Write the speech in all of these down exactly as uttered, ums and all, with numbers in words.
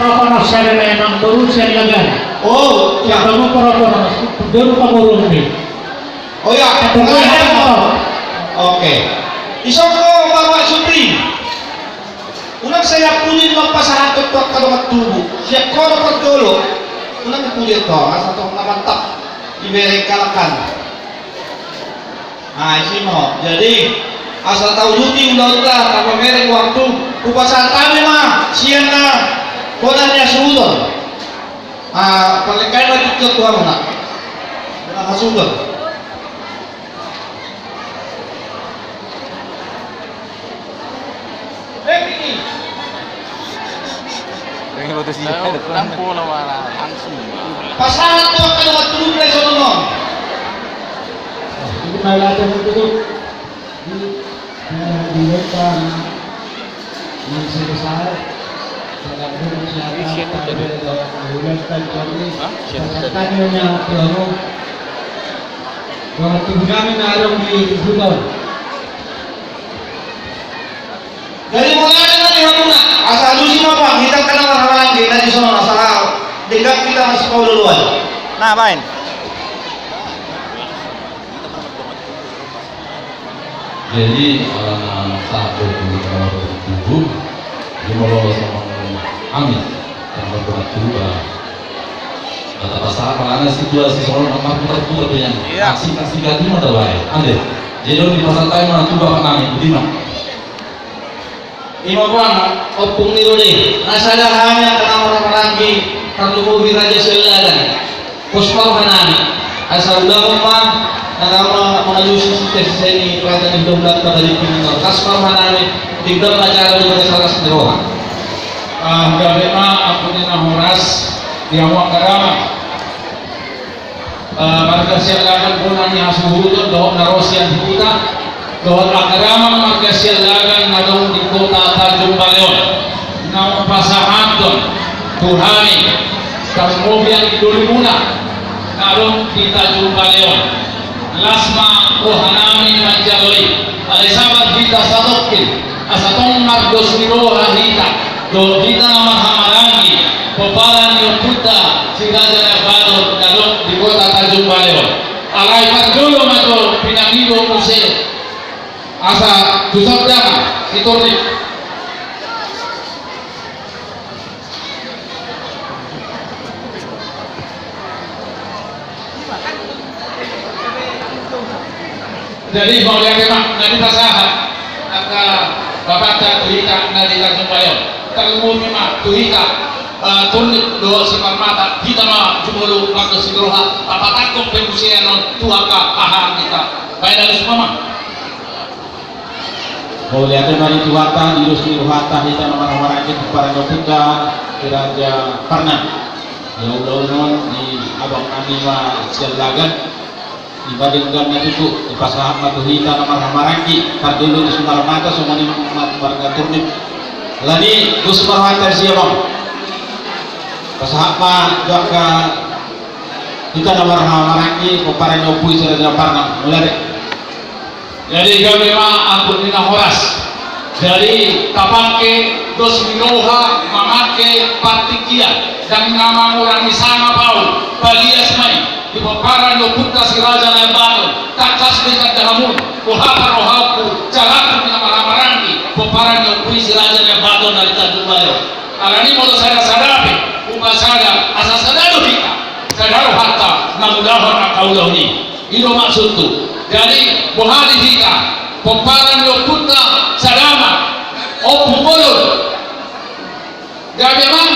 Apa nasa ada memang baru saya lagan. Oh, ya. Kamu para-para, baru kamu rumpi. Oh ya, oke. Isongko Bapak Supri. Unang sai pudi ma pasahat tu angka dongan tubu. Sian ho do parjolo. Unang pudi ho, asa tong na mantap. Ibere kalakan. Nah, isi ma ho. Jadi, asa tauduti ulaonta, na mamereng waktu, hupasahat hami ma sian na hona ni hasuhuton. Ah, paling kaya ma tingki tu hamuna. Hasuhuton. Pengen lo tuh sih, ada tuh. Tampol lah, langsung. Pasahat tu angka dongan tubu na di sono. Jadi, malah ada yang tutup. Di, eh, di depan. Yang sebesar. Dalam burung siapa, siapa tadi? Bulan tadi, tadi. Hah? Siapa tadi? Pasahat hami ma tu hamu. Dongan tubu nami na adong di Buton. Jadi mulai dari hamuna, asa alusi ma, Bang, hita angka na marhahamaranggi na di sono, asa denggan hita masipaolo-oloan. Nah, baen. Jadi, eh, sahat do tu dongan tubu, di molo sama hami, sama dongan tubu, eh, tapasahat ma alana situasi songon na marputar-putar do nian. Iya. Aksi-aksi gati ma tabaen. Ande. Jadi, on dipasahat hami ma tu bapak nami, budi ma. Ima, Bang, ompung ni ro de, na sada hami angka na marhahamaranggi, tarlumobi raja sian lagan. Pos ma roha nami, asa ulaon ma, na tama mangalusi siseni raja ni hulahulanta Barito Pinangan. Pos ma roha nami, denggan ma acara di bagasan las ni roha. Ah, gabe ma, ompung ni na horas, di hamu angka damang. Eh, marga sian lagan hona ni hasuhuton, dohot na ro sian huta, dohot angka damang marga sian lagan na adong di kota Tanjung Balai on. Na pasahathon tu hami, tarlumobi anggi dolimuna na adong di Tanjung Balai on. Las ma roha nami manjalo i, alai sabar hita satongkin, asa tong mardos ni roha hita, dohot hita na marhahamaranggi, pomparan ni ompunta si Raja Nabaton na adong di kota Tanjung Balai on. Alai parjolo ma jo pinangido muse, asa tu saudara si Turnip. Jadi, mauliate ma, na dipasahat angka bapanta tu hita na di Tanjung Balai on. Tarlumobi ma tu hita, eh, Turnip dohot si Parmata, hita ma jumolo mardos ni roha, tapatangkok pe muse annon tu angka hahaangginta. Baen alus ma, Amang. Mauliate ma di Tuhanta, di dos ni rohanta hita na marhahamaranggi, pomparan ni ompunta si Raja Parna. Ia ulaon on di abang nami ma sian lagan. Ima denggan na tutu, dipasahat ma tu hita na marhahamaranggi, parjolo tu si Parmata, songon i ma tu marga Turnip. Alani dos ma rohanta disi, Amang. Pasahat ma tu angka hita na marhahamaranggi, pomparan ni ompu i si Raja Parna. Mauliate. Jadi gabe ma, ompung ni na horas. Jadi tapangke dos ni roha, mamangke partingkian, ndang na mangurangi sangap au, palias ma i di pomparan ni ompunta si Raja Nabaton. Tangkas do i tanda hamu, boha parrohaonku, jalaku di na marhahamaranggi, pomparan ni ompu i si Raja Nabaton na di Tanjung Balai on. Alani molo sada-sada pe hupasada, asa sada do hita, sada rohanta mangulahon angka ulaon i. I do maksudhu. Jadi, boha di hita, pomparan ni ompunta sada ma, Ompu Bolon. Gabe, Amang,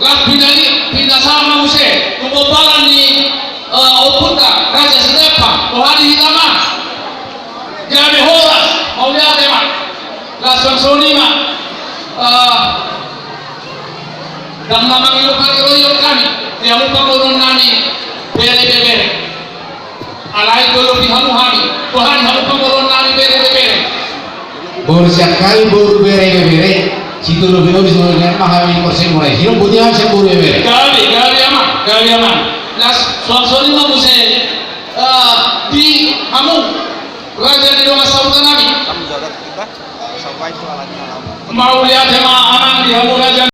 las pinangi, pinasahat ma muse tu pomparan ni, eh, ompunta Raja Sitepan. Boha di hita, Amang? Gabe horas, mauliate ma. Las songon i ma. Eh, ndang na mangido pangidoion hami di hamu pamoruon nami, bere ibebere. Alai dolopi hamu hami, boha di hamu pamoruon nami, bere ibebere. Boru sian hami, boru, bere ibebere. Situtu lobi-lobi songon i ma hami, porsea mulai sidung boti hami sian boru ibebere. Gabe, gabe, Amang, gabe, Amang. Las songon i ma muse, eh, di hamu, raja ni dongan sahuta nami. Mauliate ma, Amang, di hamu raja